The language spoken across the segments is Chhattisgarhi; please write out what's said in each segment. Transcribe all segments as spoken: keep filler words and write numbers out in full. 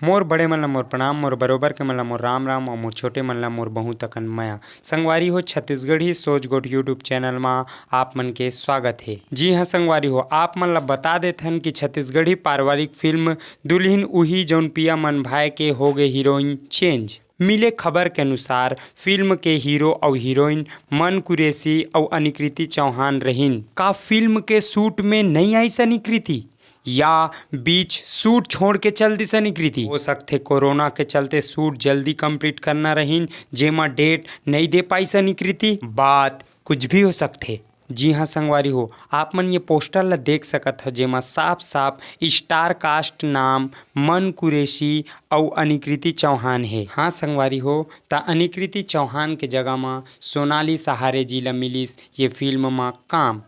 मोर बड़े मन ला मोर प्रणाम, मोर बरोबर के मन ला मोर राम राम, अउ मोर छोटे मन ला मोर बहुत अकन मया। संगवारी हो, छत्तीसगढ़ी सोच गोठ YouTube चैनल मा आप मन के स्वागत हे। जी हाँ संगवारी हो, आप मन ला बता देथन कि छत्तीसगढ़ी पारिवारिक फिल्म दुल्हिन उही जौन पिया मन भाय के हो गे हीरोइन चेंज। मिले खबर के अनुसार फिल्म के हीरो अउ हीरोइन मन कुरैशी अउ अनिकृति चौहान रहिन। का फिल्म के शूट में नई आइस अनिकृति? या बीच शूट छोड़ के चल दिस अनिकृति? हो सकथे कोरोना के चलते शूट जल्दी कंप्लीट करना रहिन, जेमा डेट नई दे पाइस अनिकृति। बात कुछ भी हो सकथे। जी हाँ संगवारी हो, आप मन ये पोस्टर ला देख सकत हो, जेमा साफ साफ स्टार कास्ट नाम मन कुरैशी अउ अनिकृति चौहान हे। हाँ संगवारी हो, त अनिकृति चौहान के जगह मा सोनाली सहारे जी ला मिलिस ये फिल्म मा काम।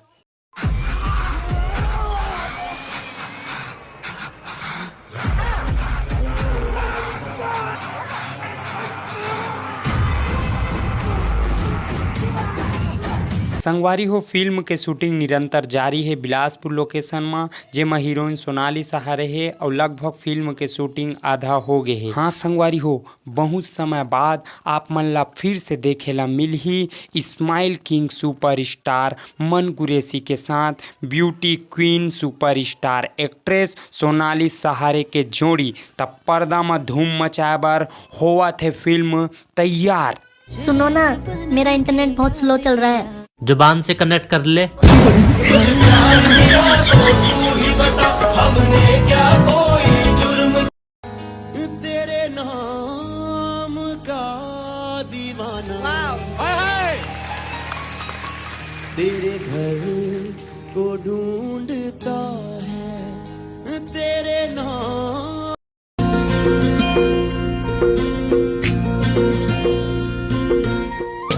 संगवारी हो, फिल्म के शूटिंग निरंतर जारी हे बिलासपुर लोकेशन म, जेमा हीरोइन सोनाली सहारे हे अउ लगभग फिल्म के शूटिंग आधा हो गे हे। हाँ संगवारी हो, बहुत समय बाद आप मन ला फिर से देखे ला मिलही स्माइल किंग सुपरस्टार मन कुरैशी के साथ beauty queen superstar actress Sonali सहारे के जोड़ी। त पर्दा म धूम मचाए बर होवत हे फिल्म तैयार। सुनो ना, मेरा इंटरनेट बहुत स्लो चल रहा है। जुबान से कनेक्ट कर ले। तेरे नाम का दीवाना। हाय, हाय। तेरे घर को ढूंढता है, तेरे नाम।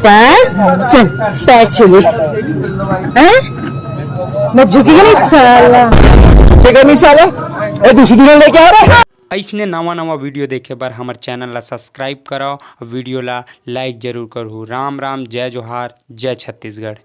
पैर, चल, पैर छू ले। हैं? मैं झुकेगा नहीं साला। झुकेगा नहीं साला? ए, दूसरी दुल्हन लेके आ रहा है। अइसने नवा नवा वीडियो देखे बर हमर चैनल ला सब्सक्राइब करव, वीडियो ला लाइक जरूर करहू। राम राम, जय जोहार, जय छत्तीसगढ़।